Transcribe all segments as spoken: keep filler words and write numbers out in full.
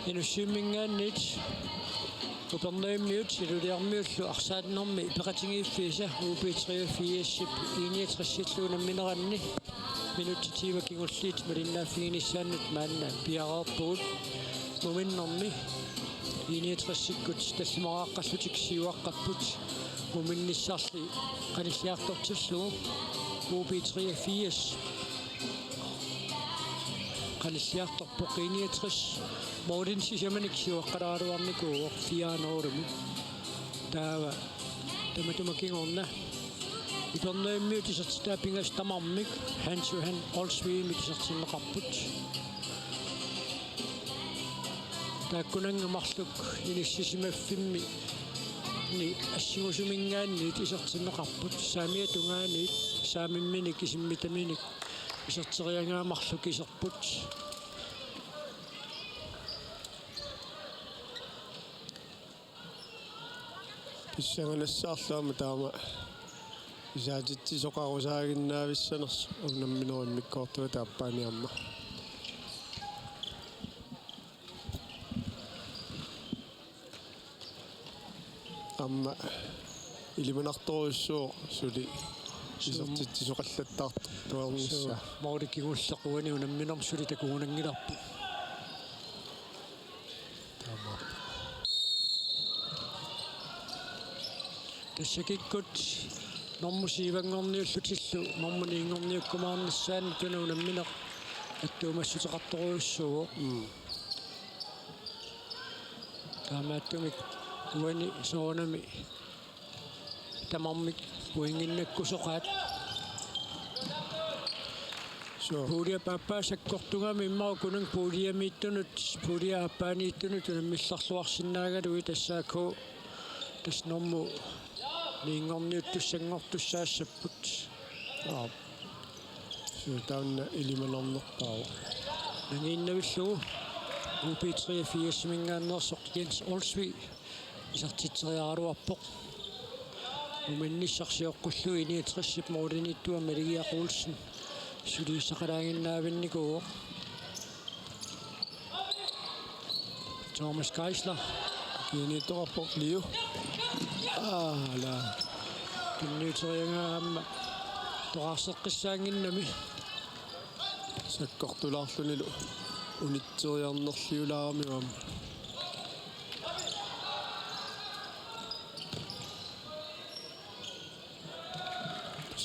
Inussivimminngaanniit Upernavimmiut Ilulissarmiullu arsaannermi peqatigiiffiisa U B treogfirsip I niogtresillu unammineranni minutsit tyve kingulliit malinnaaffiginissaannut maanna piareerpugut. Muminnermi I niogtresikkut tallimariaqqallutik siuaqqapput. Muminnissarli qanilliartortillugu U B treogfirs qanilliartorpoq. I niogtres målini sisamanik siuaqqalaaraluarnikuuvoq fire nul-imut. Taava tamatuma kingorna Upernavimmiut isertitaa pingasut tamarmik Hans Johan Olsvigimit isertinneqarput. Taakkunannga marluk inissisimaffimmi ni assigusuminngaanniit isertinneqarput. Saamiata tungaaniit saamimminik isimmitaminik iserteriagaa marluk iserput. Pissanganassaarluarmi taama isaatitsisoqarusaaginnaavissanersoq unamminerup immikkoortuata aappaani aamma. Aamma ilimanartorujussuuvoq suli isertitsisoqallattaartuarnissaa. Suu, måli kingulleq uani unamminermi suli takugunanngilarput. Taamaappoq. Tassa kikkut normu syv-nngorniullutillu normu ni-nngorniukkumaarnissaanut una unammineq attuumassuteqartorujussuuvoq. Mm. Taamaattumik uani soorunami tamarmik pointinnakkusoqaat. Suu. Puljep aappaa sakkortugami immaqa ukunani puljemiittunut, puljep aappaaniittunut unammillerluarsinnaagaluit, S A K tassa normu ni-nngorniuttussanngortussaassapput. Aap. Suu, taanna ilimanarnerpaavoq. Nangiinnavillugu U B treogfirsiminngaanneersoq Jens Olsvig isertitseriaraluarpoq. Muminnissaq sioqqullugu I niogtresip målimiittua Maligiaq Olsen suliassaqalaaginnaavinnikuuvoq. Thomas Geisler. Kiinittoqarpoq Liu. Aala. Tunniuteriagaa aamma toqqarseqqissaannginnami. Sakkortulaarlunilu unitseriarnerliulaarami aamma.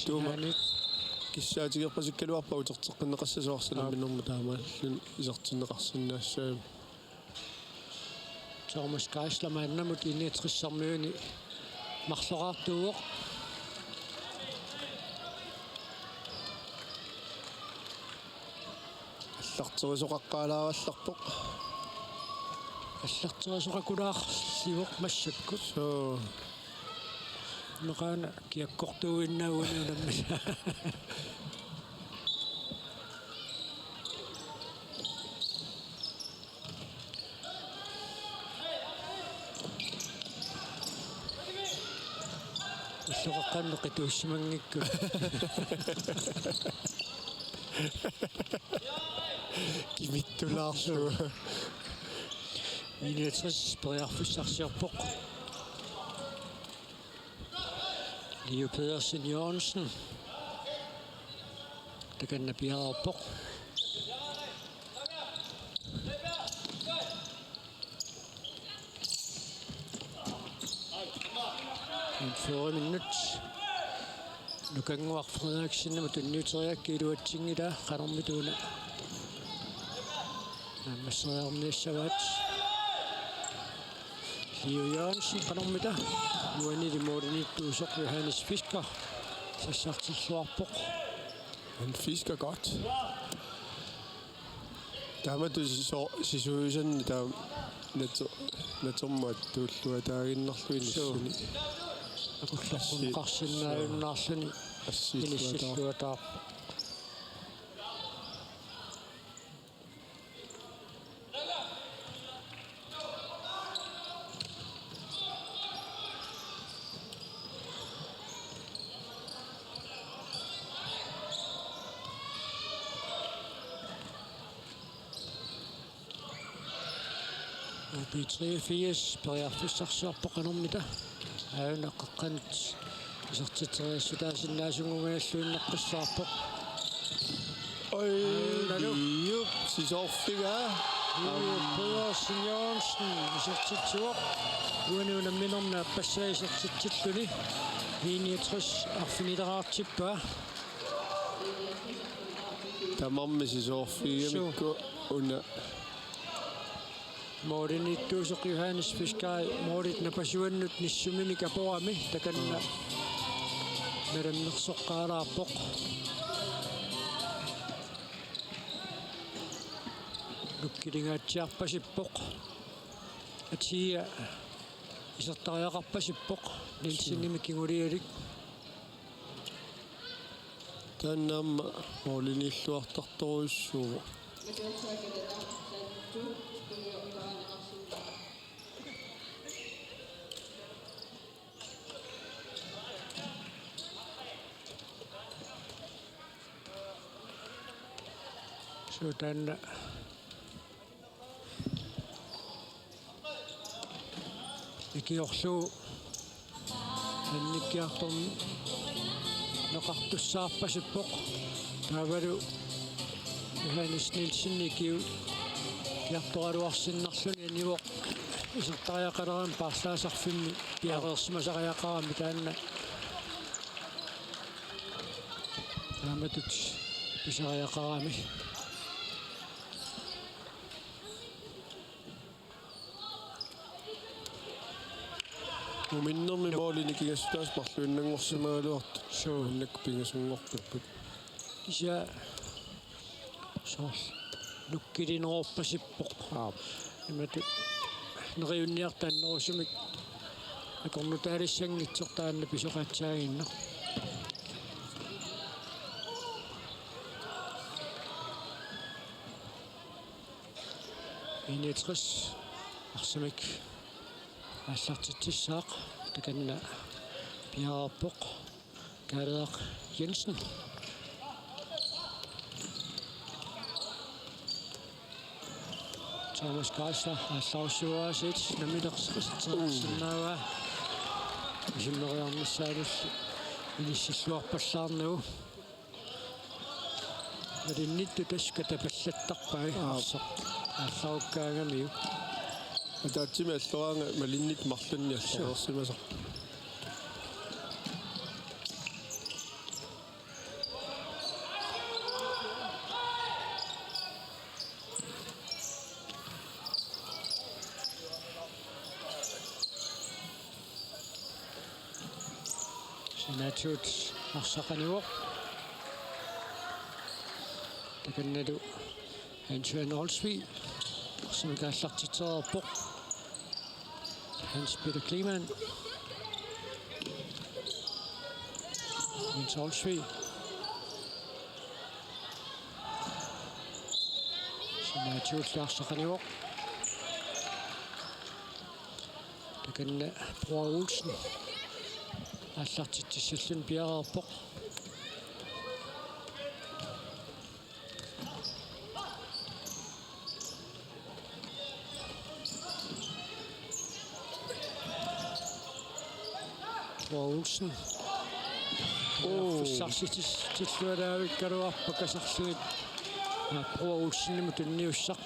Tuuma. Sinaani. Kissaatigerpasikkaluarpaa uterteqqinneqassasoq arsaat. Aap. Namminermi taamaalluni isertinneqarsinnaassagamik. Thomas Geisler maannamut I niogtresimiuni marloraartuuvoq. Allarterisoqaqqaalaarallarpoq. Allarterisoqakulaarsivoq massakkut. Suu. Maqaana kiakkortuuinnaagunik unammisaa. Ulloqeqqanneq qituussimanngikkunik. Kimittulaarlugu. I niogtres periarfissarsiorpoq. Liu Pedersen Jørgensen. Takanna piareerpoq. Fyrre minut. Nukannguaq Frederiksenimut tunniuteriagaa iluatsinngilaa qanormita una naammasseriarniassavaat. Liu Jørgensen qanormita uanili målimiittuusoq Johannes Fisker sassartilluarpoq. Han fisker godt. Taamatut sisu-, sisuisanni taama natu-, natermat tuulluataaginnarluni. Suu. Nassuni. Akulloqquneqarsinnaajunnaarluni. Assiilluataarpoq. Inissilluataarpoq. B treogfirs periarfissarsiorpoq qanormita. Aajuna qeqqanut isertitseriassutaasinnaasunngorluinnartussaavoq. Oj, aajuna. Juup, sisoorfigaa. Juup Pedersen Jørgensen isertitsivoq. Uani unamminermi aappassaa isertitsilluni. I niogtres arfinileraartippaa. Tamarmi sisoorfigamikku. Suu. Una. Målimiittuusoq Johannes Fiskari målit napasuannut nissuminik aporami takanna. Aa. Nalannersoqqaalaarpoq. Nukkiligaatsiarpasippoq. Atia isertariaqarpasippoq. Nielsenimit kingulialik. Taanna aamma måliniilluartartorujussuuvoq. Suu, taanna ikiorlugu annikkiartorneqartussaarpasippoq. Taavalu Johannes Nielsen ikiu-, ikiartoraluarsinnarluni anivoq isertariaqalerami paarlaasarfimmi piareersimasariaqarami taanna. Taamatut pisariaqarami. Muminnermi målini kigassutaasa marluinnanngorsimagaluartut. Suu. Maannakkut pingasunngorpipput. Kisianni soorlu nukkilinerorpasippoq. Aap. Imatut neriunniarta annerusumik akornutaalissanngitsoq taanna pisoqaassaaginnaq. I niogtres arsamik aallartitsissaaq, takanna piareerpoq Kaaleeq Jensen. Thomas Geisler aallarussivoq aasiit nammineq isertitseriarsinnaavaa. Isumeriarnissaanullu inissilluarpallaarnagu. Malinnittut tassa katapallattarpai. Aap. Arsaq aallarukkaangamiuk. Ataatsimik alloraangat malinnittut marlunnik allareersimasarput. Sinaatigut arsaq anivoq. Takannalu Hans Jørgen Olsvig. Arsamik aallartitsereerpoq. Hans Peter Kleemann. Hans Olsvig. Sinaatigut arsaq anivoq. Takanna Bror Olsen aallartitsissalluni piareerpoq. Bror Olsen. Oo. Fissarsitis-, tillualaavikkaluarpaa kasarlugit. Aa, Bror Olsenimut tunniussaq.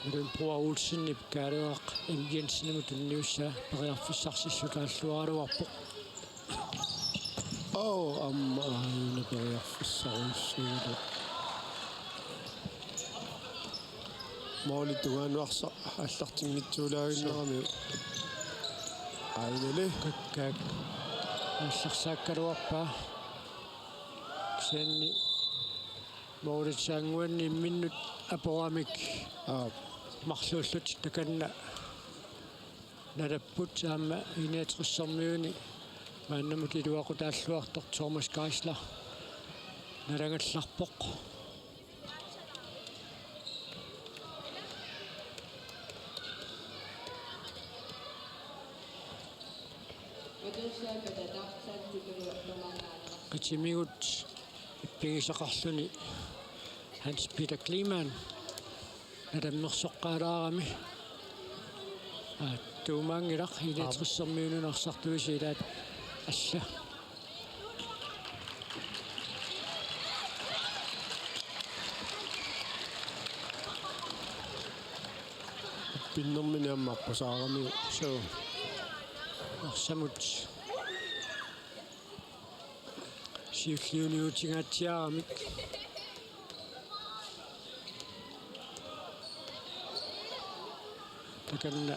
Imaluunniit Bror Olsenip Kaaleeq M. Jensenimut tunniussaa periarfissarsissutaalluaraluarpoq. Oo, aamma aajuna periarfissarujussuugaluaq. Måli tungaanut arsaq aallartinngitsuulaaginnarami. Aajunali. Kakkaak aallarsaakkaluarpaa. Kisianni målip saannguanni imminnut aporamik. Aap. Marluullutik takanna nalapput, aamma I niogtressermiuni maannamut iluaqutaalluartoq Thomas Geisler nalagallarpoq. Qitimigut ippigisaqarluni Hans Peter Kleemann. Natammersoqqaalaarami. Aa, tuumaanngilaq. I niogtressermiunut arsartuisa ilaat alla. Pinnermini aamma aqqusaarami. Suu. Arsamut siulliuniutingaatsiaramik. Takanna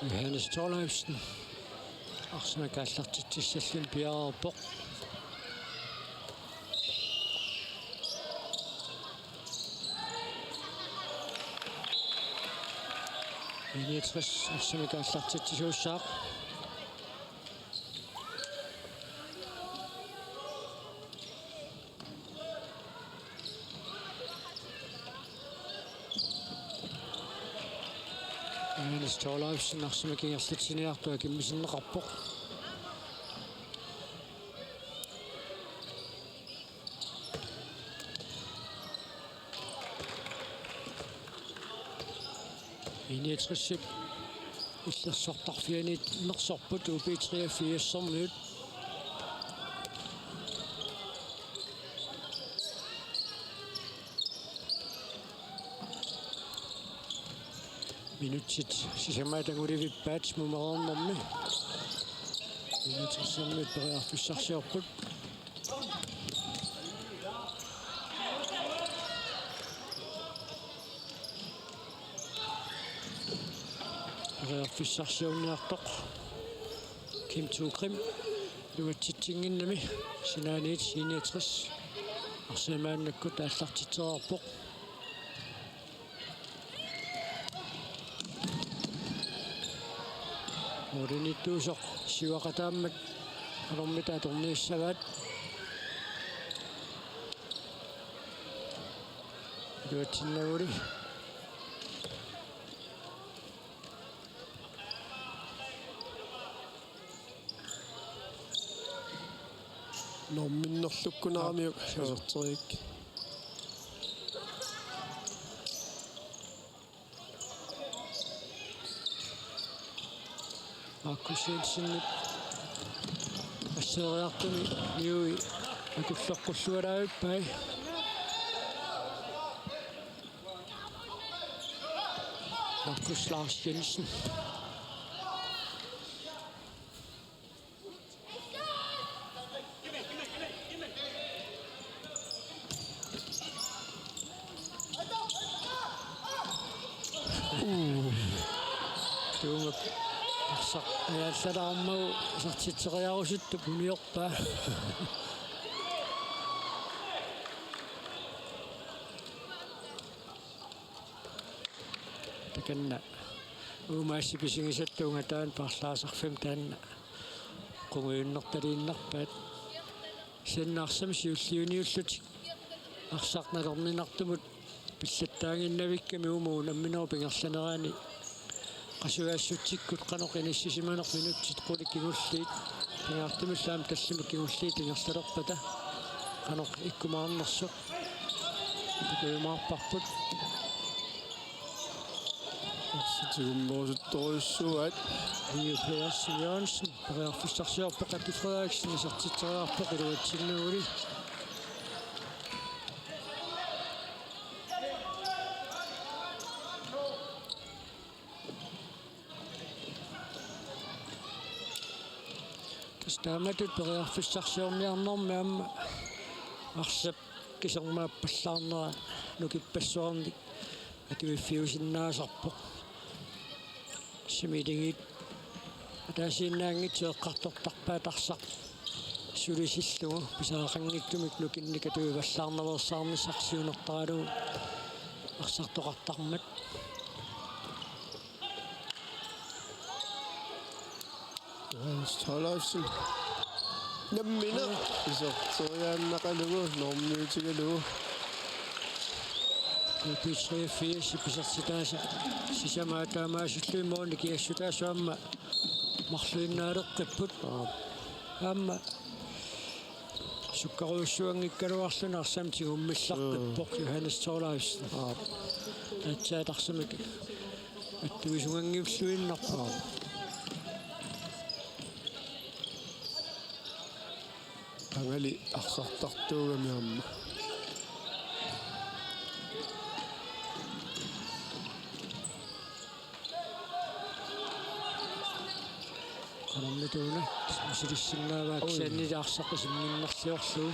Johannes Thorleifsen arsamik aallartitsissalluni piareerpoq. I niogtres arsamik aallartitsisuussaaq. Johannes Thorleifsen arsamik ingerlatsiniartoq akimmisinneqarpoq. I niogtresip illersortarfianiinnersorput U B treogfirsermiut. Minutsit sisamaat angulivippaat mumereernermi. I niogtressermiut periarfissarsiorput. Periarfissarsiorniartoq Kim Thue Krim iluatsitsinnginnami sinaaniit I niogtres arsamik maannakkut aallartitsereerpoq. Målimiittuusoq siuaqataammat qanormita atorniassavaat. Iluatsinnaguli. Norminnerlukkunaramiuk. Aap, suu. Iserteriik. Markus Jensenip asseeriartumi niui akulloqqullualaavippai. Markus Lars Jensen. Tuumak arsaq ajallalaarmagu isertitseriarusuttup uniorpaa. Takanna uumaassi pisigisattuunga taanna paarlaasarfimmi taanna qungujunnertaliinnarpaat. Sennaarsami siulliuniullutik arsaq nalorninartumut pillattaaginnavikkami uuma unamminerup ingerlanerani qasujaassutsikkut qanoq inissisimaneq minutsit qulit kingulliit pingaartumillu aamma tallimat kingulliit ingerlalerpata qanoq ikkumaarnersoq takujumaarparput. Arsaq tigummerusuttorujussuuaat. Rio Pedersen Jørgensen periarfissarsiorpoq, Kati Frederiksen isertitseriarpoq iluatsinnaguli. Tassa taamatut periarfissarsiorniarnermi aamma arsap kisermaappallaarnera nukippassuarnik atuiffiusinnaasarpoq. Similigiit ataasiinnaanngitsoq eqqartortarpaat arsaq sulisillugu pisariaqanngitsumik nukinnik atuivallaarnaveersaarnissaq siunertaralugu arsartoqartarmat. Hans Tollefsen. Nammineq iserteriaannaqalugu normiutigalugu. P treogfirs pisertitaasa sisamaat taamaasilluni målini kiassutaasoq aamma marluinnaaleqqipput. Aamma sukkarujussuanngikkaluarluni arsamik tigummillaqqippoq Johannes Thorleifsen. Aap. Aatsaat arsamik attuisunngilluinnarpoq. Qangali arsartartuugami aamma. Qanormita una misilissinnaavaa? Oi. Kisianni arsaq isimminnarliorlugu.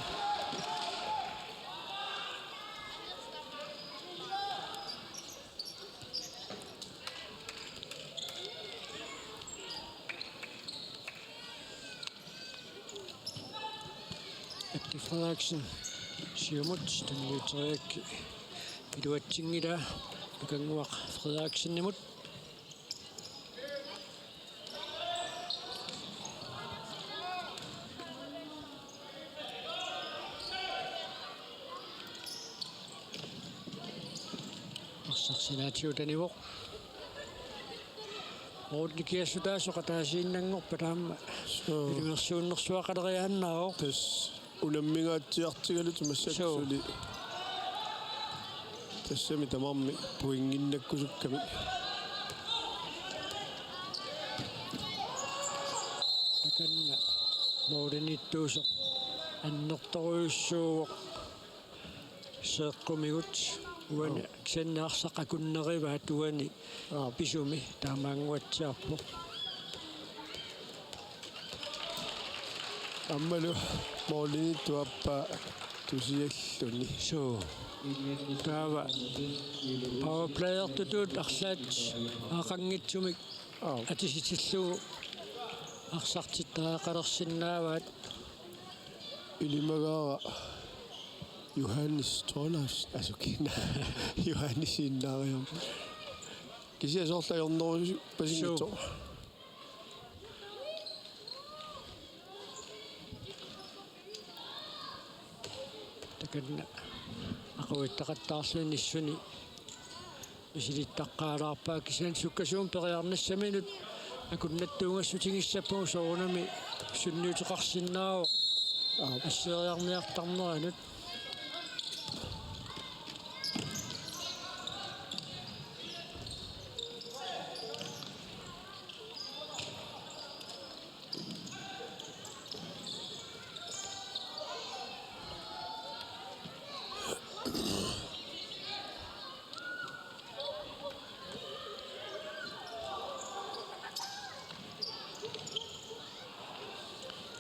Atti Frederiksen, siumut, tunniuteriaraa iluatsinngilaa, Nukannguaq Frederiksenimut. Arsaq sinaatigut anivoq. Morten Kiassutaasoq ataasiinnanngorpat aamma. Suu. Ilungersuunnersuaqaleriaannaavoq. Tassa unammingaatsiartigaluta massakkut. Suu. Suli. Tassami tamarmik pointinnakkusukkamik. Takanna målimiittuusoq annertorujussuuvoq. Seeqqumigut uani. Aap. Kisianni arsaq akunnerivaa uani. Aap. Pisumi taamaannguatsiarpoq. Aammalu målimiittup aappaa tusialluni. Suu. Taava powerplayertutut arlaat aaqanngitsumik. Aap. Atitsitillugu arsartittariaqalersinnaavaat. Ilimagaara Johannes Thorleifsen, asuki. Johannesiinnaariarmat. Kisianni soorlu ajornerusuppasinngitsigu. Suu. Takanna aquittaqattaarluni suni misilittaqqaalaarpaa, kisianni sukkasuumik periarnissaminut akunnattuungassutigissapput, soorunami sunniuteqarsinnaavoq. Aap. Asseriarniartarneranut.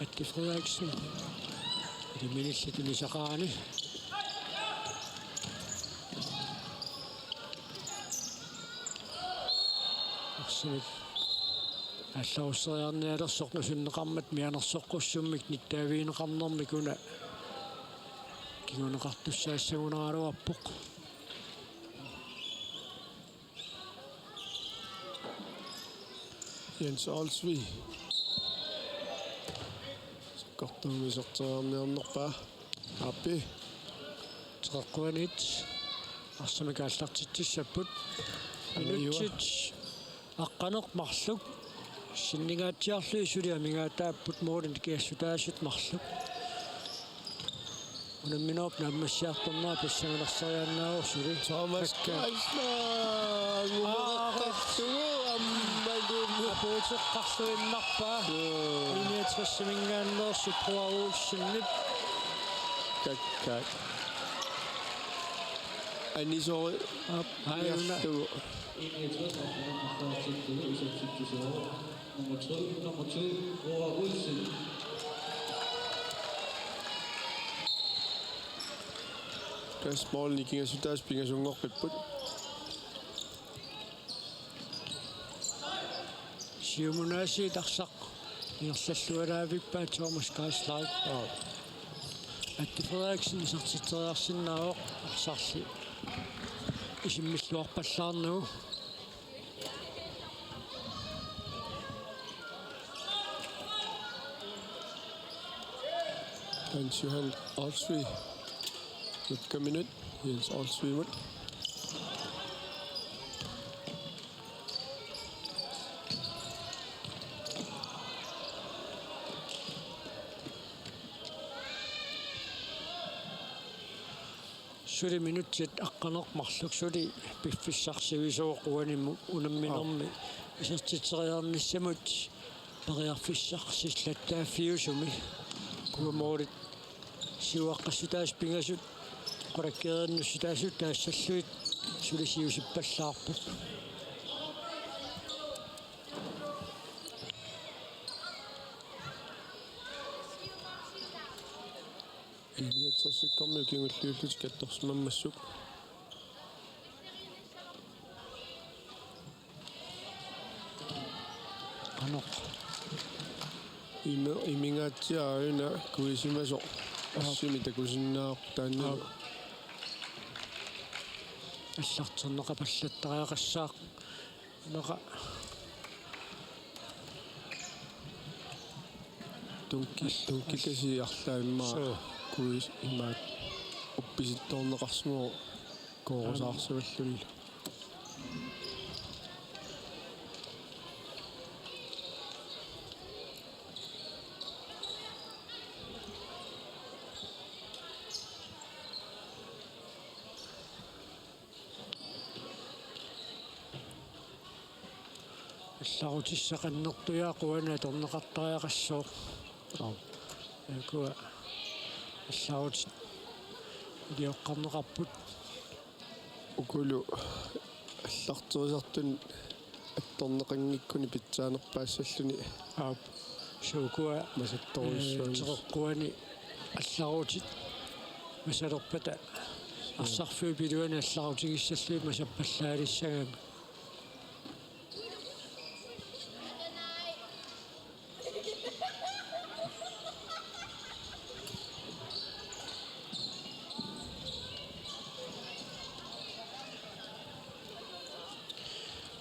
Atti Frederiksen. Iliminilli tunisaqarani. Arsamik aallarusseriarnialersoq nusunneqarmat mianersoqqussummik nittaavigineqarnermik una kinguneqartussaassagunaraluarpoq. Jens Olsvig. Sakkortuumik iserteriarniarnerpaa. Aappi. Teqeqquaniit arsamik aallartitsissapput. Ajua. Minutsit aqqaneq marluk. Sinningaatsiarlugit suli amigaataapput, målini kiassutaasut marluk. Unamminerup naammassiartornera pissanganarsiaannaavoq suli. Thomas Kakkaak. Geisler, ngumeqartarlugu aammalu. Apuuteqqarluinnarpaa. Joo. Enogtresiminngaanneersoq Poul Olsenip. Kakkaak. Anisori. Aap, aajuna. Iarlugu. Nummer to, nummer to, Roar Olsen. Tassa målini kingassutaasut pingasunngorpipput. Siumunaasiit arsaq ingerlallualaavippaat Thomas Geisler. Aap. Atti Frederiksen isertitseriarsinnaavoq arsarli isimmilluarpallaarnagu. Hans Johan Olsvig. Nukkaminut Jens Olsvigimut. Suli minutsit aqqaneq-marluk suli piffissaq sivisooq uanimi unamminermi isertitseriarnissamut periarfissarsisillattaaffiusumi. Kuamoorit siuaqqassutaasut pingasut qulakkeerinnussutaasut taassallugit suli siusippallaarput. Enogtresikkormiut kingulliullutik kattorsimammassuk. Qanoq. Imi-, imingaatsiaq aajuna kuisimasoq. Aap. Assimi takusinnaavarput taanna. Aap. Allarterneqapallattariaqassaaq. Naqa. Tunkil-, tunkilasi arlaat immaqa. Suu. Kuis imaat uppisittoorneqarsimavoq koorusaarsualluni. Allarutissaq annertujaaq uani atorneqartariaqassooq. Aap. Ukua allarutit ilioqqarneqarput. Ukulu allarterisartuni attorneqanngikkuni pitsaanerpaassalluni. Aap. Suu, ukua masattorujussuarmik. Ee, teqeqquani allarutit masalerpata arsarfiup iluani allarutigissallugu masappallaalissagami.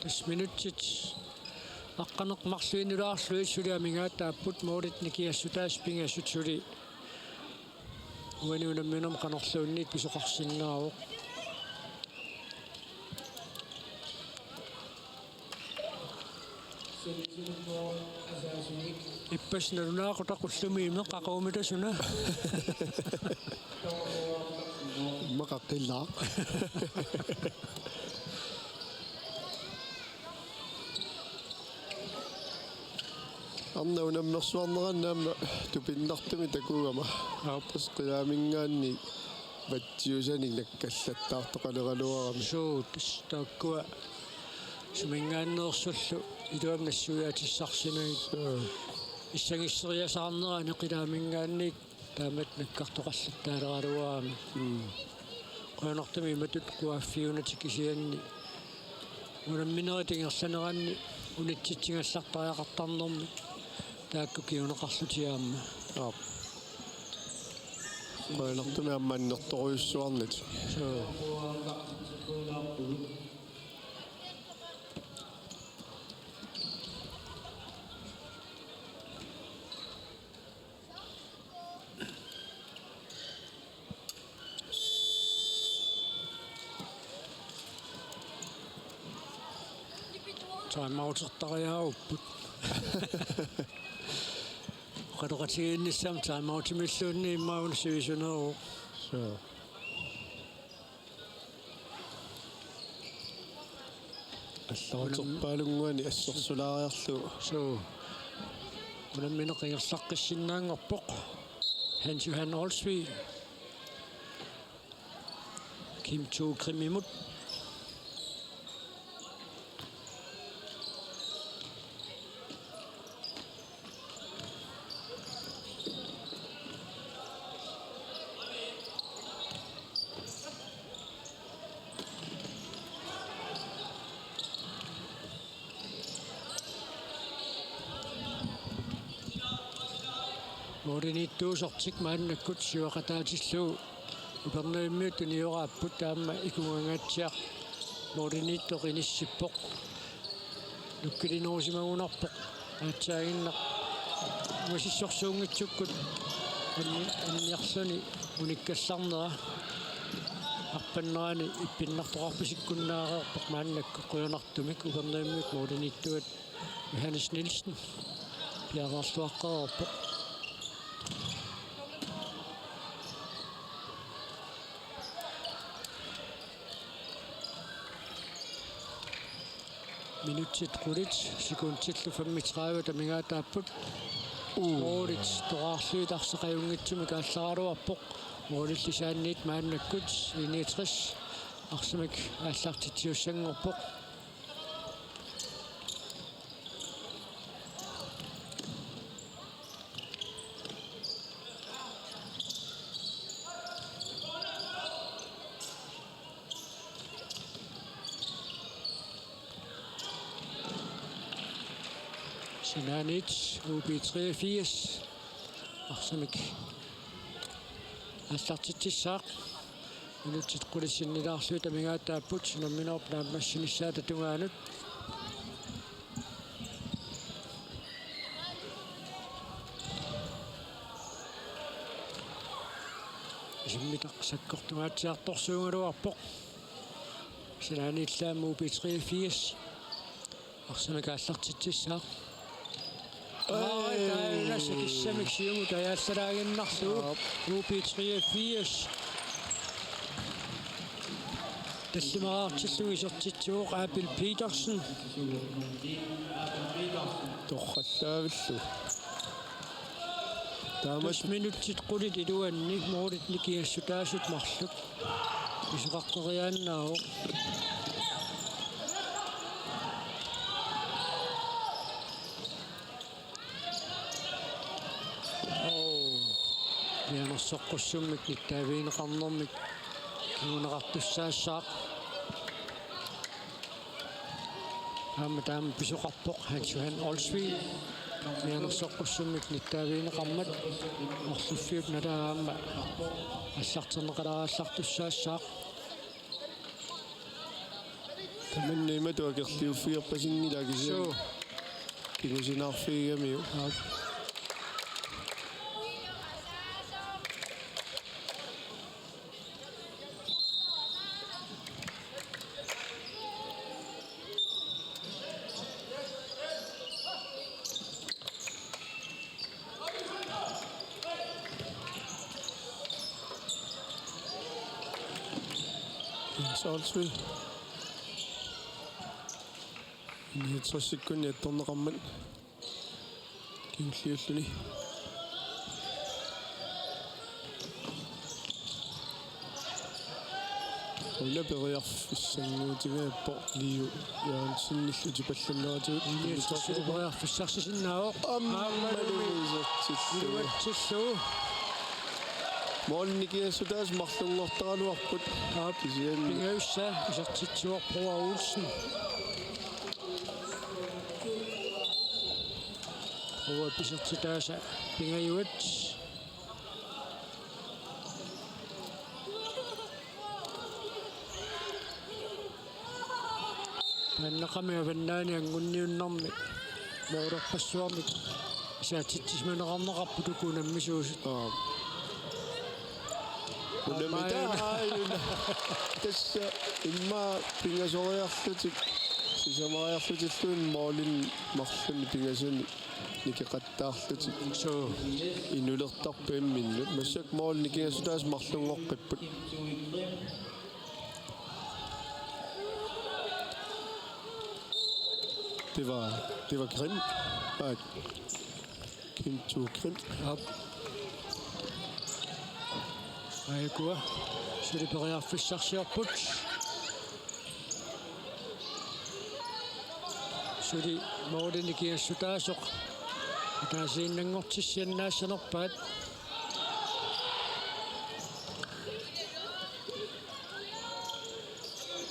Tassa minutsit aqqaneq-marluk inulaarlugit suli amigaataapput, målit nikingassutaasut pingasut suli uani unamminermi qanorluunniit pisoqarsinnaavoq. Ippassaq nalunaaqutaq ullumi imeq qaqugumitaa suna. Immaqa qilaa. Arnaq unammersuarneranni aamma tupinnartumik takuugama. Aap. Tassa qilaaminngaanniit vatsiusanik nakkallattaartoqaleraluarami. Suu, tassa taakkua suminngaanneersullu iluamik nassuiaatissarsinagit. Suu. Issagisseriasaarnerani qilaaminngaanniit taamatut nakkartoqallattaaleraluarami. Mm. Qujanartumik imatut quaaffiunatik kisianni unamminerit ingerlaneranni unitsitsigallartariaqartarnermi taakku kinguneqarlutik aamma. Aap. Qujanartumik aamma annertoorujussuarnit. Suu. Timeoutertariaapput. Oqaloqatigiinnissamut timeoutimilluunniit immaqa una sivisuneruvoq. Suu. Allaruterpaalunnguani assorsulaariarlugu. Suu. Unammineq ingerlaqqissinnaanngorpoq. Hans Johan Olsvig. Kim Thue Grimimut. Målimiittuusortik maannakkut siuaqataatillugu Upernavimmiut tunioraapput, taama ikugangaatsiaq målimiittoq inissippoq. Nukkilinerusimagunarpoq. Aatsaaginnaq uasissorsuunngitsukkut anni-, anniarluni unikkallarnera. Arpannerani ippinnartoqarpisikkunnaareerpoq maannakkut qujanartumik Upernavimmiut målimiittuat Johannes Nielsen piareerluaqqereerpoq. Minutsit qulit sekundillu femogtredive amigaataapput. Uu. Målit toqqaarlugit arsaq ajunngitsumik aallaraluarpoq. Målillisaanniit maannakkut I niogtres arsamik aallartitsisussanngorpoq. Sinaaniit U B treogfirs arsamik aallartitsissaaq. Minutsit qulit sinnilaarlugit amigaataapput unamminerup naammassinissaata tungaanut. Isimmitaq sakkortungaatsiartorsuugaluarpoq. Sinaaniit aamma U B treogfirs arsamik aallartitsissaaq. Ai, taanna sakissamik siumut ajaallalaaginnarlugu. Aap. U B treogfirs. Tallimaraartillugu isertitsivoq Abel Petersen. Torrallaavillu. Taama tassa minutsit qulit iluanni målit nikingassutaasut marluk pisoqaqqeriaannaavoq. Oo. Mianersoqqussummik nittaavigineqarnermik kinguneqartussaassaaq. Aamma taama pisoqarpoq Hans Johan Olsvig. Mianersoqqussummik nittaavigineqarmat orluffiup nalaa aamma aallarterneqalaallartussaassaaq. Tamanna imatut akerliuffigerpasinngilaq kisianni. Suu. Kingusinaarfigigamiuk. Aap. Hans Olsvig. Niogtres sekundit attorneqarmat kingulliulluni. Una periarfissannguutigaarpoq Liu Jørgensenillu tipallanneratigut. Niogtres periarfissarsisinnaavoq. Aammalumi isertitsillugu. Iluatsillugu. Målit nikingassutaasut marlunngortaraluarput. Aap. Kisianni pingajussaa isertitsivoq Broa Olsen. Uanga pisertitaasa pingajuat. Taannaqami avannaani angunniunnermi målerpassuarnik isaatsitsisimaneqarneqarput uku unammisuusut. Aap. Unammitaa aajuna. Aajuna. Tassa immaqa pingasoriarlutik, sisamariarlutilluunniit målini marlunnik pingasuni nikeqattaarlutik. Suu. Inulertarput imminnut. Massakkut målit nikingassutaasut marlunngoqqipput. Det var, det var grimt. Nej. Kim Thue Grimm. Aap. Aajuku suli periarfissarsiorput. Suli målini nikingassutaasoq ataasiinnanngortissiannaassanerpaat.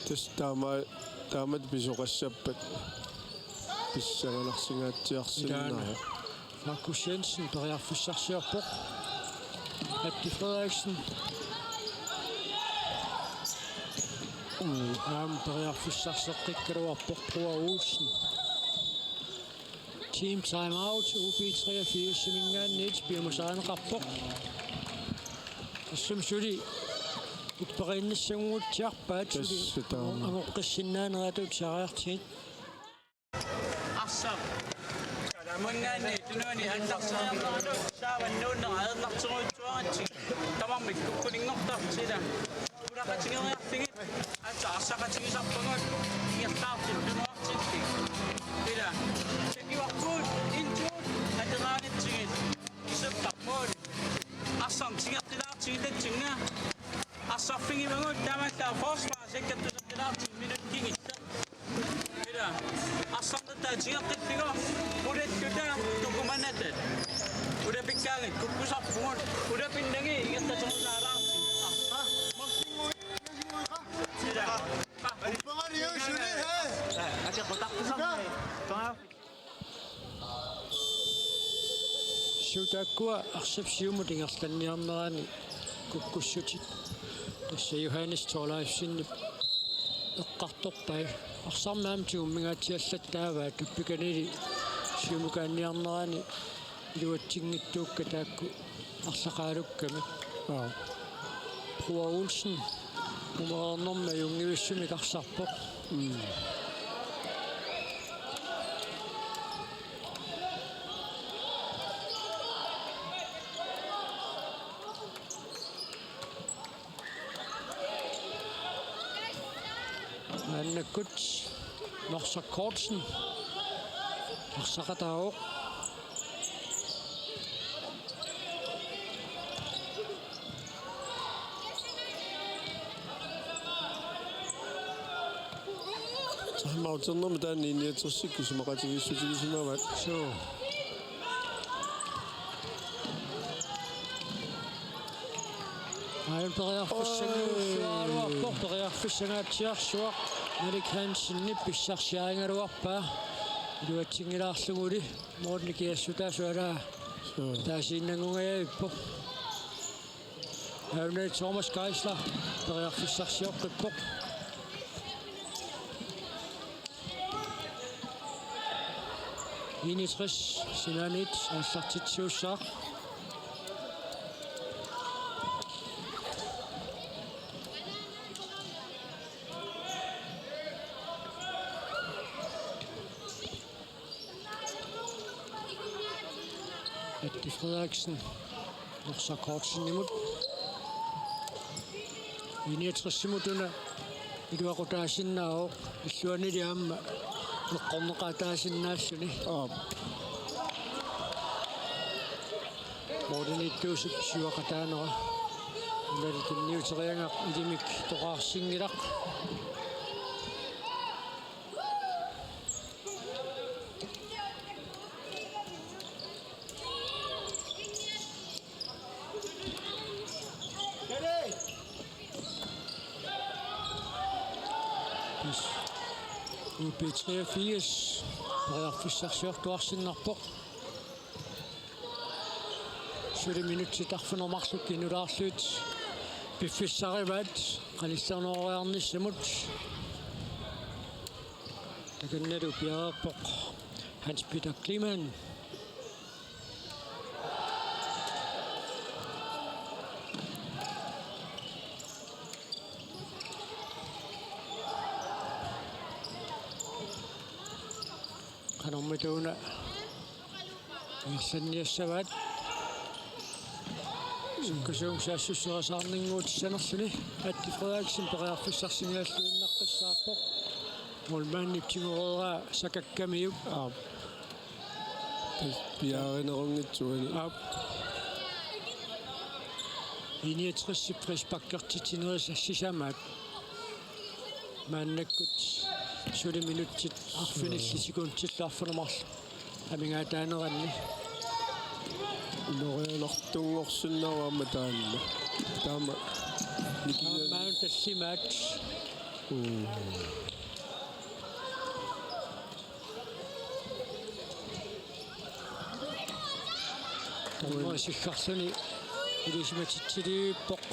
Tassa taama, taamatut pisoqassappat pissanganarsinngaatsiarsinnaavoq. Ilaana. Markus Jensen periarfissarsiorpoq. Matti Frederiksen. Aamma periarfissarseqqikkaluarpoq Broa Olsen. Team timeout, U B treogfirsiminngaanniit piumasarineqarpoq. Tassami suli upperiinnassanngortiarpaat suli. Tassa taama. Angoqqissinnaaneratut saariartigit. Arsaq. Maanngaanniit tunuani annarsariarnerata saavannuunneq ajornartorujussuaratsigit. Tamarmik kukkuninngortartut ila. Ulaqatigeeriartigit. Aatsaat arsaqatigisarpagut. Ingerlaartut tunuartillutik. Sekkattusaqqilaartik minut kingulleq. Ila. Arsarnertaa tigeqqillugu. Qulattutaa tukumanata. Ulapikkaangat kukkusarpugut. Ulapinnagit ingerlaterusaalaartik. Arsa. Ila. Uppangariu suli, he. Ati qutaqqusaarmi. Suut taakkua arsap siumut ingerlanniarnerani kukkussutit. Tassa Johannes Thorleifsenip eqqartorpai. Arsarmi aamma tigummingaatsiallattaavaa, tappikanili siumukaanniarnerani iluatsinngitsuukka taakku arlaqalukkami. Aa. Roar Olsen. Umaarnermi ajunngivissumik arsarpoq. Mm. Maannakkut Norsaq Kortsen. Arsaqataavoq. Timeouternermi taanna I niogtresit isumaqatigiissutigisimavaat. Suu. Aajuna periarfissanngikkaluarpoq, periarfissangaatsiarsuaq. Malik Hansenip pissarsiarigaluarpaa. Iluatsinngilaarluguli. Målini kiassutaasoq alaa. Suu. Taasiinnangungajavippoq. Aajuna Thomas Geisler periarfissarsioqqippoq. I niogtres sinaaniit aallartitsisuussaaq. Mette Frederiksen. Norsaq Kortsenimut. I niogtresimut una iluaqutaasinnaavoq, illuanili aamma eqqorneqaataasinnaalluni. Aap. Målimiittuusup siuaqataanera. Unali tunniuteriagaq ilimik toqaarsinngilaq. U B treogfirs periarfissarsiortuarsinnarpoq. Suli minutsit arfineq-marluk kinulaarlugit piffissarivaat qanilliarneriarnissamut. Takannalu piareerpoq Hans Peter Kleemann. Qanormita una ingerlanniassavaat. Sukkasuumik saassusserisaarninnguutissanerluni. Mette Frederiksen periarfissarsinnaalluinnaqqissaarpoq. Målmandip tigoreeraa sakakkamiuk. Aap. Piaarinerunngitsuani. Aap. I niogtresip frisparkertitsinerisa sisamaat. Maannakkut suli minutsit arfinillit sekundillu arfineq-marluk amigaataaneranni. Ilorianartunngorsinnaavoq aamma taanna. Taama nikinga- Aamma tallimaat. Mm. Tammerisikkarluni ilisimatitsiliippoq.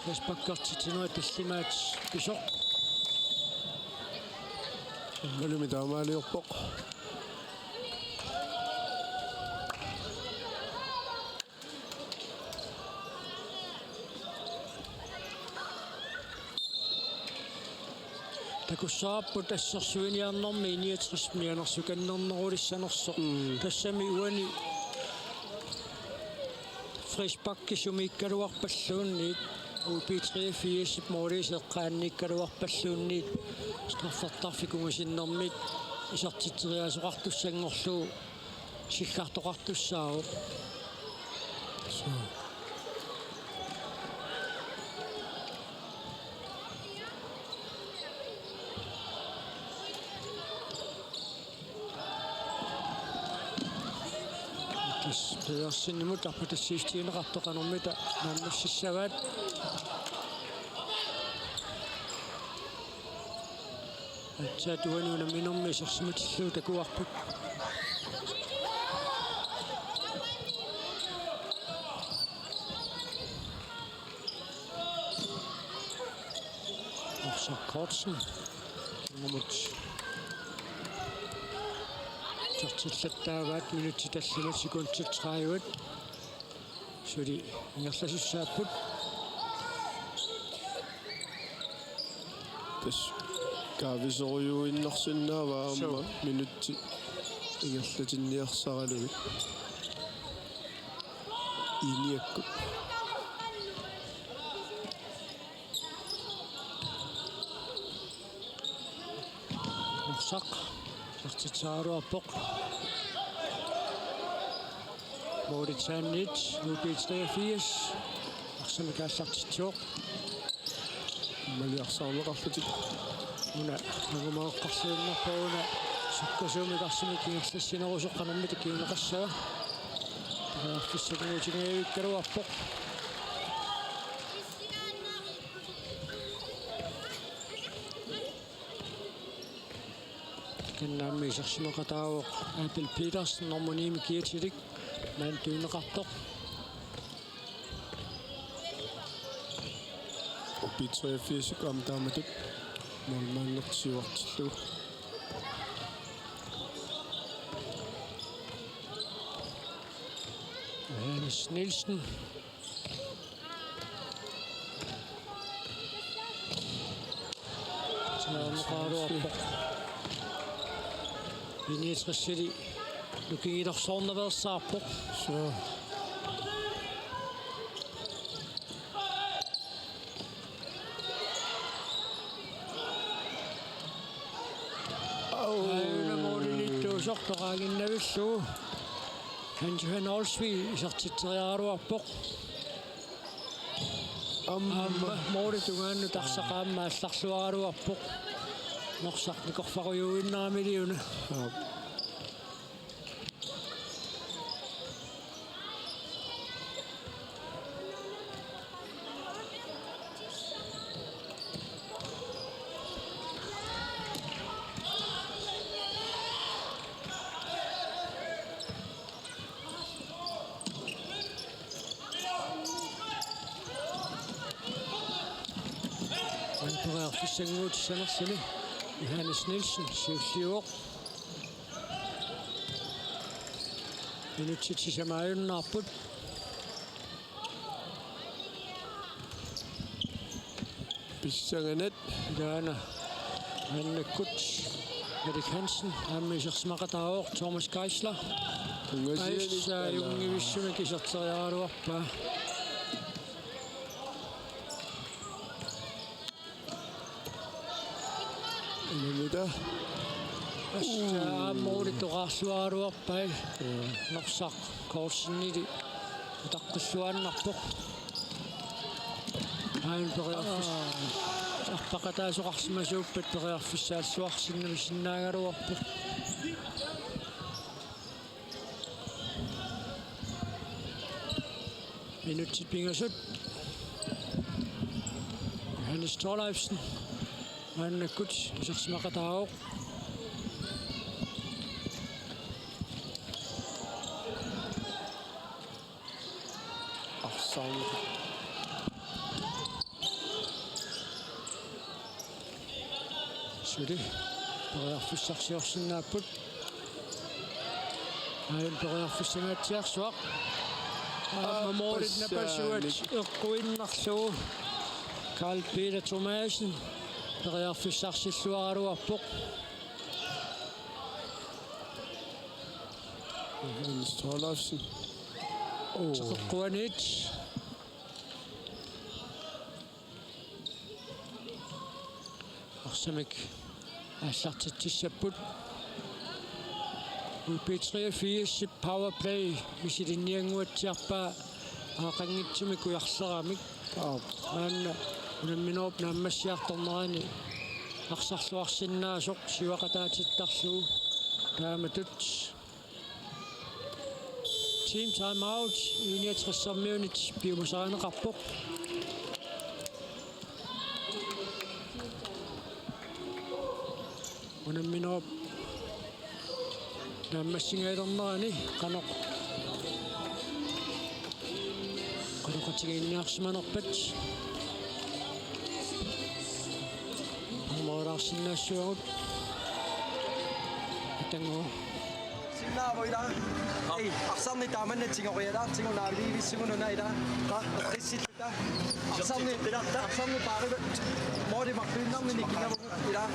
Frisparkertitsinerit tallimaat pisoq. Malumi taamaaliorpoq. Takussavarput assersuiniarnermi I niogtres mianersukannernerulissanersoq. Mm. Tassami uani frisparki sumiikkaluarpalluunniit, U B treogfirsip måliisa eqqaanniikkaluarpalluunniit, straffertarfik ungasinnermiit isertitseriaasoqartussanngorlugu siggartoqartussaavoq. Suu. Pedersenimut arpatassiissutigineqartoq qanormita naammassissavaat. Aatsaat uani unamminermi isersimatillugu takuarput. Norsaq Kortsen. Kingumut. Isertillattaavaat, minutsit tallimat, sekundit tredive. Suli ingerlasussaapput. Tassa kaavisorujuinnarsinnaavaa aamma. Suu. Minutsit ingerlatinniarsaralugit. Iniakku. Norsaq isertitseriaraluarpoq. Målitsaanniit U B treogfirs. Arsamik aallartitsivoq. Maliarsaarneqarlutik. Una nangumaqqarluinnarpoq una sukkasuumik arsamik ingerlassinerusoq qanormita kinguneqassava. Periarfissanngooq tigugaluarpoq. Takanna aamma isersimaqataavoq Abel Petersen, nummer ni-mik kiatilik, maani tunineqartoq. U B treogfirs aamma taamatut målmandertik siuartillugu. Hans Nielsen. Taamaaqaruarpoq. Viniciusili nukinngilorsoornaveersaarpoq. Suu. Au. Aajuna målimiittuusoq toqaaginnavillugu. Hans Johan Olsvig isertitseriaraluarpoq. Aamma. Aamma målip tungaanut arsaq aamma aallarluaraluarpoq. Norsaq nikorfarujuinnarami iliuna. Aap. Periarfissannguutissanerluni Johannes Nielsen siulliuvoq. Minutsit sisamat ajunnaarput. Pissanganaq. Ilaana maannakkut Erik Hansen, aamma isersimaqataavoq Thomas Geisler. Ungasianik. Geisler junngivissumik iserteriaraluarpaa. Unammitaa. Tassa aamma målip toqarluaraluarpai. Joo. Norsaq Kortsenili utaqqilluaannarpoq. Aajuna periarfis-, aa, arpaqataasoqarsimasuuppat periarfissaalluarsinnaavisinnaagaluarpoq. Minutsit pingasut. Johannes Thorleifsen maannakkut isersimaqataavoq. Arsaq. Suli periarfissarsiorsinnaapput. Aajuna periarfissangaatsiarsuaq. Aamma målit napasuat eqquinnarlugu. Carl Peter Thomassen periarfissarsilluaraluarpoq. Hans Thorleifsen. Oo. Teqeqquaniit. Arsamik aallartitsissapput. U B treogfirs powerplay misilinniannguatsiarpaa aaqanngitsumik ujarleramik. Aap. Maanna unamminerup naammassiartornerani arsarluarsinnaasoq siuaqataatittarlugu taamatut. T Team timeout, I-niogtressermiunit piumasarineqarpoq. Unamminerup naammassigajalernerani qanoq, qanoq atigiinniarsimanerpat. Aamma ulaarsinnaassavagut. Atangoo. Sinnaavoq ilaa. Ei, arsarneq taamanna tigorialaartigu naaliivissugununa ilaa. Qa, qissilluta. Arsarneq, arsarneq paarivat. Moorimarpiinnarmi nikinnavugut ilaa.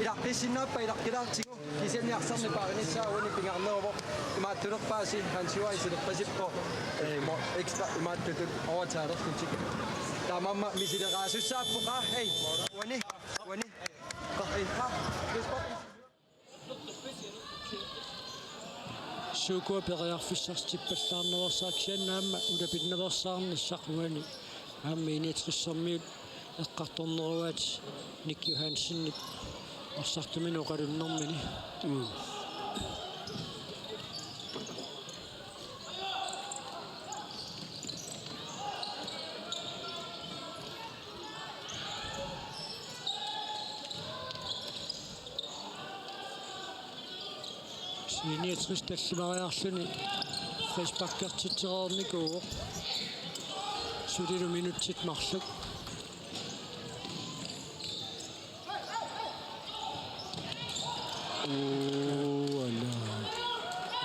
Ilaqqissinnaappaa ilaqqilaartigu. Kisianni arsarneq paarinissaa uani pingaarneruvoq. Imaattulerpaasi Hans Joachim silerpasippoq. Ee, mo, ekstra imaattutut overtalerlutik. Taamaammat misileraasussaappoq, qa, ei, uani, uani. Qa, ei, qa, Sukkut periarfissartippallaarnerussaq kisianni aamma ulapinnaveersaarnissaq uani. Aamma I-niogtressermiut eqqartorneruaat Nick Johansenip arsartuminut oqalunnermini. Mm. I-niogtres tallimariarluni frisparkertitsereernikuuvoq. Sulilu minutsit marluk. Uu, ala.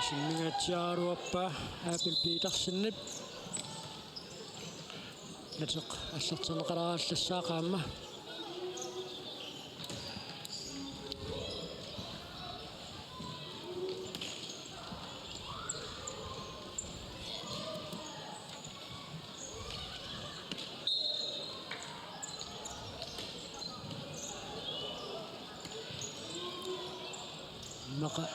Simmingaatsiaraluarpaa Abel Petersenip. Nateq aallartinneqalaallassaaqqamma. Immaqa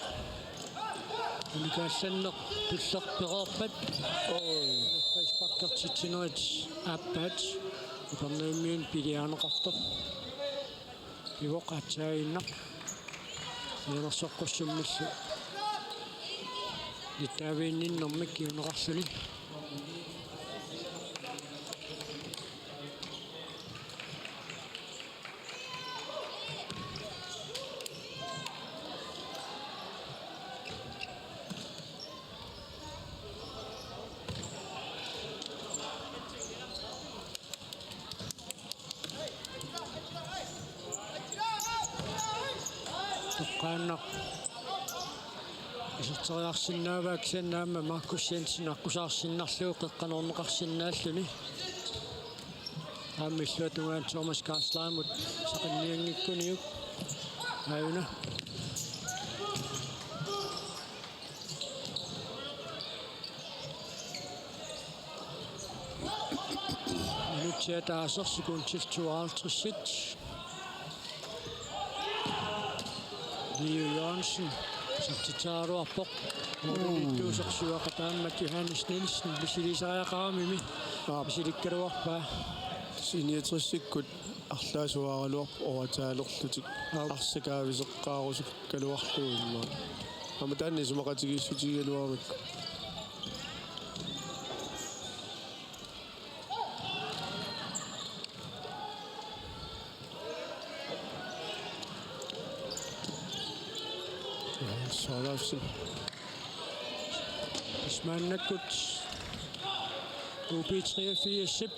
unikaallanneq tulleq pereerpat. Oi. Frisparkertitsinerit aappaat. Upernavimmiut piliaaneqartoq. Pivoq aatsaaginnaq. Mianersoqqussummillu. Nittaaviinninnermik kinguneqarluni. Toqqaannaq iserteriarsinnaavaa kisianni aamma Markus Jensen aqqusaarsinnarlugu qeqqanoorneqarsinnaalluni. Aamma illuatungaani Thomas Kaaslamut saqinnianngikkuniuk. Aajuna. Minutsit ataaseq sekundit tooghalvtreds. Leo Jørgensen isertitseraluarpoq. Målimiittuusoq sivaqataammat Johannes Nielsen misilisariaqaramimi. Aap. Misilikkaluarpaa. I-niogtresikkut arlaat suaaraluarput overtalerlutik. Aap. Arsaq kaaviseqqaarusukkaluarlugu immaqa. Aamma taanna isumaqatigiissutigigaluaramikku. Johannes Olafsen. Ismaannakkut U B treogfirsip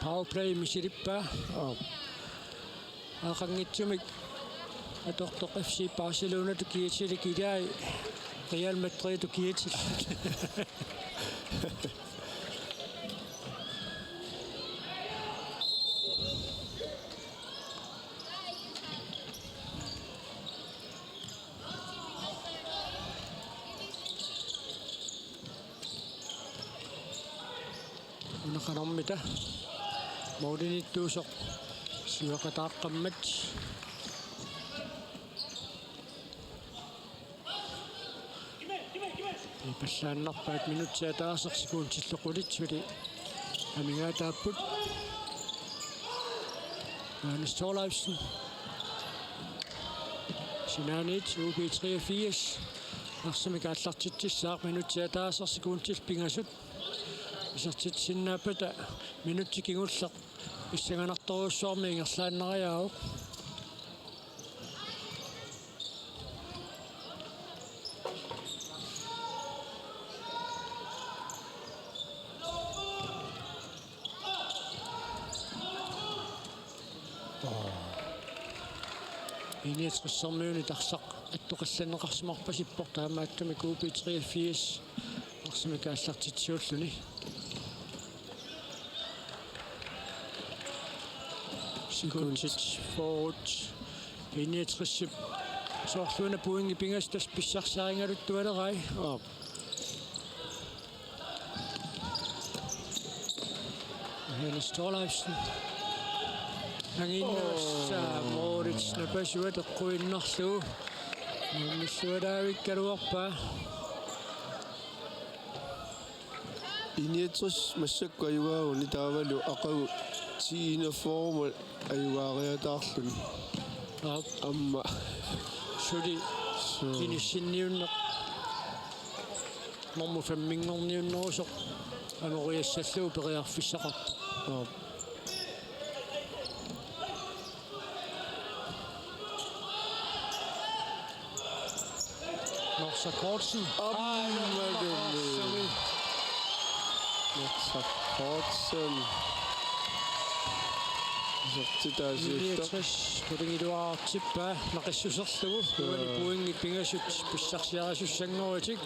powerplay misilippaa. Aap. Aaqanngitsumik atortoq F C Barcelonatut kiatilik ilai Real Madriditut kiatillit. Una qanormita målimiittuusoq sivaqataaqqammat. Ipallaannarpaat minutsit ataaseq sekundillu qulit suli amigaataapput. Johannes Thorleifsen. Sinaaniit U B treogfirs. Arsamik aallartitsissaaq, minutsit ataaseq sekundit pingasut. Isertitsisinnaappata minutsi kingulleq pissanganartorujussuarmik ingerlaannariaavoq. I-niogtressermiunit arsaq attoqallanneqarsimarpasippoq, taamaattumik U B treogfirs arsamik aallartitsisuulluni. Sekundit forward. I-niogtresip soorluuna pointit pingasut tassa pissarsiarigaluttualerai. Aap. Johannes Thorleifsen. Nanginnavassaa, målip napasua teqquinnarlugu. Nuannersualaavikkaluarpaa. I-niogtres massakkut ajugaaguni taavalu aqagu ti enogfyrre ajugaariataarluni. Aap. Aamma. Suli. Suu. Inissinniunneq. Normu femminngorniunnerusoq angoriassallugu periarfissaqarpoq. Aap. Norsaq Kortsen. Aamma. Ai, Norsaq Kortsen. Norsaq Kortsen. Isertitaasiullu. Niogtres, qulingiluaartippaa, naqissuserlugu. Uani pointit pingasut pissarsiarisussanngoratik.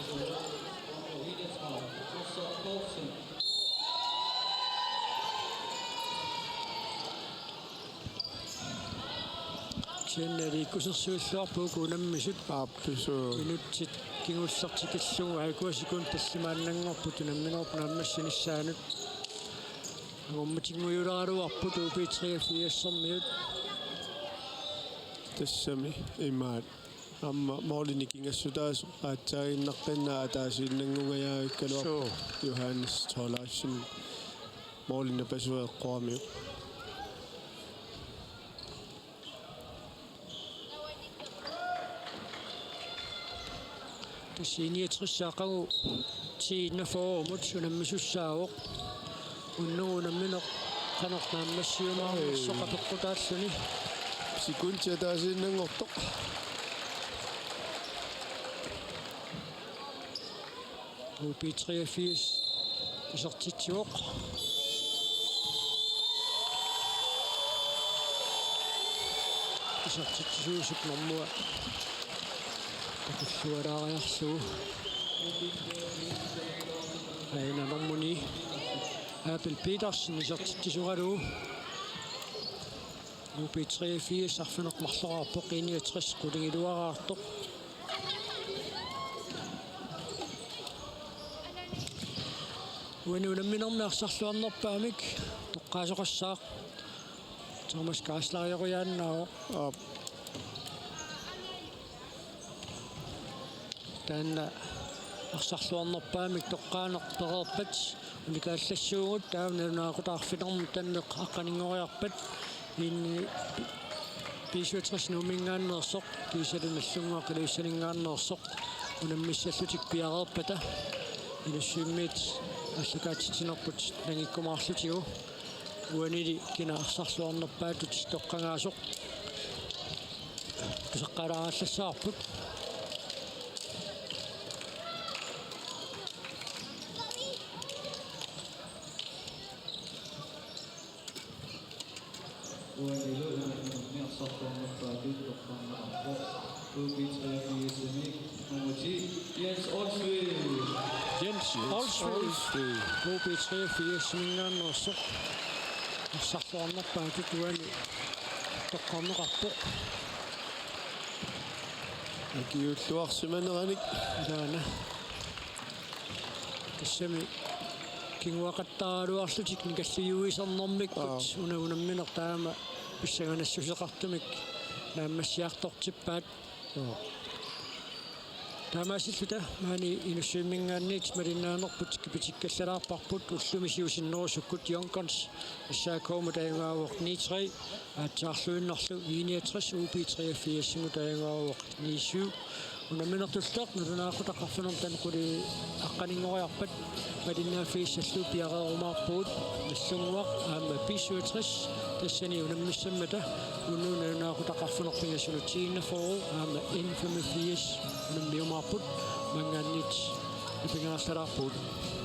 Kisianni aliikkusersuilluarput uku unammisut. Aap, suu. Minutsit kingulleq tikillugu aajuku sekundit tallimaannanngorput unamminerup naammassinissaanut. Angummatinngujuleraluarput U B treogfirsermiut. Tassami imaat. Aamma målini kingassutaasoq aatsaaginnarpinnaa ataasiinnanngungajavikkaluarpoq. Suu. Johannes Thorleifsen målip napasua eqqoramiuk. Tassa I-niogtres aqagu ti enogfyrremut unammisussaavoq. Unnugu unammineq qanoq naammassiumaarnersoq apeqqutaalluni. Sekundit ataasiinnanngortoq. U B treogfirs isertitsivoq. Isertitsisuusup normua takullualaariarlugu. Aana normu ni Abel Petersen isertitsisoralugu. U B treogfirs arfineq-marloraarpoq, I-niogtres qulingiluaraartoq. Uani unamminermi arsarluarnerpaamik toqqaasoqassaaq. Thomas Geisler ajorujaannaavoq. Aap. Taanna arsarluarnerpaamik toqqaaneq pereerpat unikaallassuugut, taava nalunaaqutaq arfineq-marlunut aqqaninngoriarpat, iinni B syvogtres Nuumminngaanneersoq kiisalu Nagdlunguaq Ilulissaninngaanneersoq unammissallutik piareerpata Inussivimmiit aallakaatitsinerput nangikkumaarlutigu. Uanili kina arsarluarnerpaatut toqqagaasoq tusaqqalaarallassavarput. Uanilu unamminermi arsarluarnerpaatut toqqarneqarpoq U B treogfirsimi nummer ti, Jens Olsvig. Jens Olsvig. Olsvig. U B treogfirsiminngaanneersoq arsarluarnerpaatut uani toqqarneqarpoq. Akiuulluarsimaneranik. Taanna. Tassami kinguaqattaaraluarlutik nikalliuisarnermikkut. Aa. Una unammineq taama pissanganassuseqartumik naammassiartortippaat. Aa. Taamaasilluta maani Inussivimminngaanniit malinnaanerput kipitikkallalaarparput, ullumi siusinnerusukkut Junkers S A K-mut ajugaavoq ni tre, aatsaarluinnarlu I niogtres U B treogfirsimut ajugaavoq ni syv. Unamminertullutik nalunaaqutaq arfineq-marlunut quli aqqaninngoriarpat malinnaaffigissallugu piareerumaarpugut Nagdlunguaq aamma B syvogtres, tassani unammissammata unnugu nalunaaqutaq arfineq-pingasunut T enogfyrre aamma N femogfirs unammiumaarput, maanngaanniit napinngilaartaraarpugut.